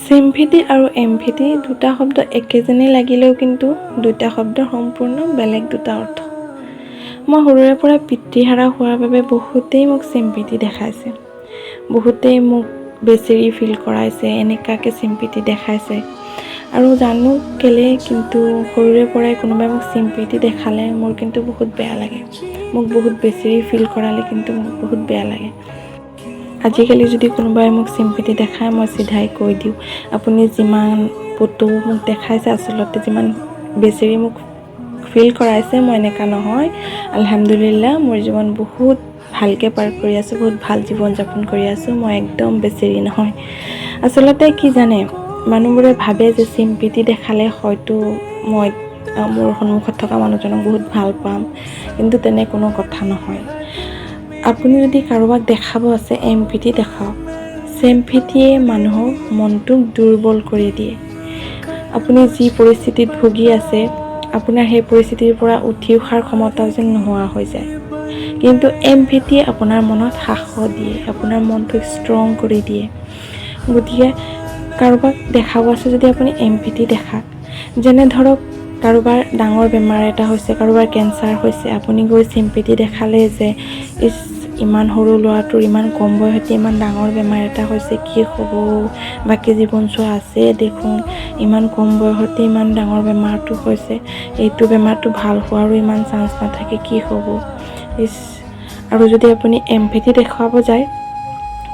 Sympathy আৰু এম্পেথি দুটা শব্দ একেজনেই লাগিলেও কিন্তু দুটা শব্দৰ সম্পূৰ্ণ বেলেগ দুটা অৰ্থ। মই সৰুৰে পৰা পিতৃহাৰা হোৱাৰ বাবে বহুতেই মোক চিম্পেথি দেখাইছে, বহুতেই মোক বেচেৰি ফিল কৰাইছে, এনেকুৱাকৈ চিম্পেথি দেখাইছে। আৰু জানো কেলৈ, কিন্তু সৰুৰে পৰাই কোনোবাই মোক চিম্পেথি দেখালে মোৰ কিন্তু বহুত বেয়া লাগে। মোক বহুত বেচেৰি ফিল কৰালে কিন্তু মোক বহুত বেয়া লাগে। আজিকালি যদি কোনোবাই মোক চিম্পেথি দেখায়, মই চিধাই কৈ দিওঁ, আপুনি যিমান পুতৌ মোক দেখাইছে, আচলতে যিমান বেচেৰি মোক ফিল কৰাইছে, মই এনেকুৱা নহয়। আলহামদুলিল্লাহ, মোৰ জীৱন বহুত ভালকৈ পাৰ কৰি আছোঁ, বহুত ভাল জীৱন যাপন কৰি আছোঁ। মই একদম বেচেৰি নহয়। আচলতে কি জানে, মানুহবোৰে ভাবে যে চিম্পেথি দেখালে হয়তো মই মোৰ সন্মুখত থকা মানুহজনক বহুত ভাল পাম, কিন্তু তেনে কোনো কথা নহয়। আপুনি যদি কাৰোবাক দেখাব আছে, এম্পেথি দেখাওক। চিম্পেথিয়ে মানুহক মনটোক দুৰ্বল কৰি দিয়ে। আপুনি যি পৰিস্থিতিত ভুগি আছে, আপোনাৰ সেই পৰিস্থিতিৰ পৰা উঠি অহাৰ ক্ষমতাও যেন নোহোৱা হৈ যায়। কিন্তু এম্পেথিয়ে আপোনাৰ মনত সাহস দিয়ে, আপোনাৰ মনটোক ষ্ট্ৰং কৰি দিয়ে। গতিকে কাৰোবাক দেখাব আছে যদি আপুনি এম্পেথি দেখাওক। যেনে ধৰক, কাৰোবাৰ ডাঙৰ বেমাৰ এটা হৈছে, কাৰোবাৰ কেঞ্চাৰ হৈছে, আপুনি গৈ চিম্পেথি দেখালে যে ইছ, ইমান সৰু ল'ৰাটোৰ ইমান কম বয়সতে ইমান ডাঙৰ বেমাৰ এটা হৈছে, কি হ'ব, বাকী জীৱন চোৱা আছে দেখোন, ইমান কম বয়সতে ইমান ডাঙৰ বেমাৰটো হৈছে, এইটো বেমাৰটো ভাল হোৱাৰো ইমান চান্স নাথাকে, কি হ'ব, ইছ। আৰু যদি আপুনি এম্পেথি দেখুৱাব যায়,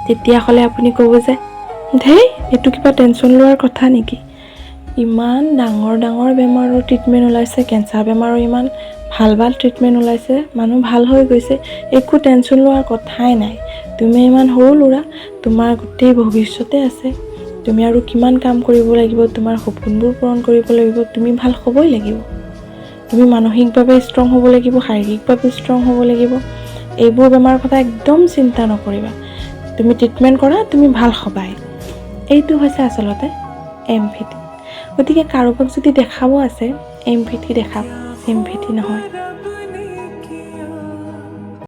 তেতিয়াহ'লে আপুনি ক'ব যে ধেই, এইটো কিবা টেনশ্যন লোৱাৰ কথা নেকি? ইমান ডাঙৰ ডাঙৰ বেমাৰৰ ট্ৰিটমেণ্ট ওলাইছে, কেঞ্চাৰ বেমাৰৰ ইমান ভাল ভাল ট্ৰিটমেণ্ট ওলাইছে, মানুহ ভাল হৈ গৈছে, একো টেনশ্যন লোৱাৰ কথাই নাই। তুমি ইমান সৰু ল'ৰা, তোমাৰ গোটেই ভৱিষ্যতে আছে, তুমি আৰু কিমান কাম কৰিব লাগিব, তোমাৰ সপোনবোৰ পূৰণ কৰিব লাগিব, তুমি ভাল হ'বই লাগিব, তুমি মানসিকভাৱে ষ্ট্ৰং হ'ব লাগিব, শাৰীৰিকভাৱে ষ্ট্ৰং হ'ব লাগিব। এইবোৰ বেমাৰৰ কথা একদম চিন্তা নকৰিবা, তুমি ট্ৰিটমেণ্ট কৰা, তুমি ভাল হ'বাই। এইটো হৈছে আচলতে এম্পেথি। গতিকে কাৰোবাক যদি দেখাব আছে, এম্পেথি দেখাব, চিম্পেথি নহয়।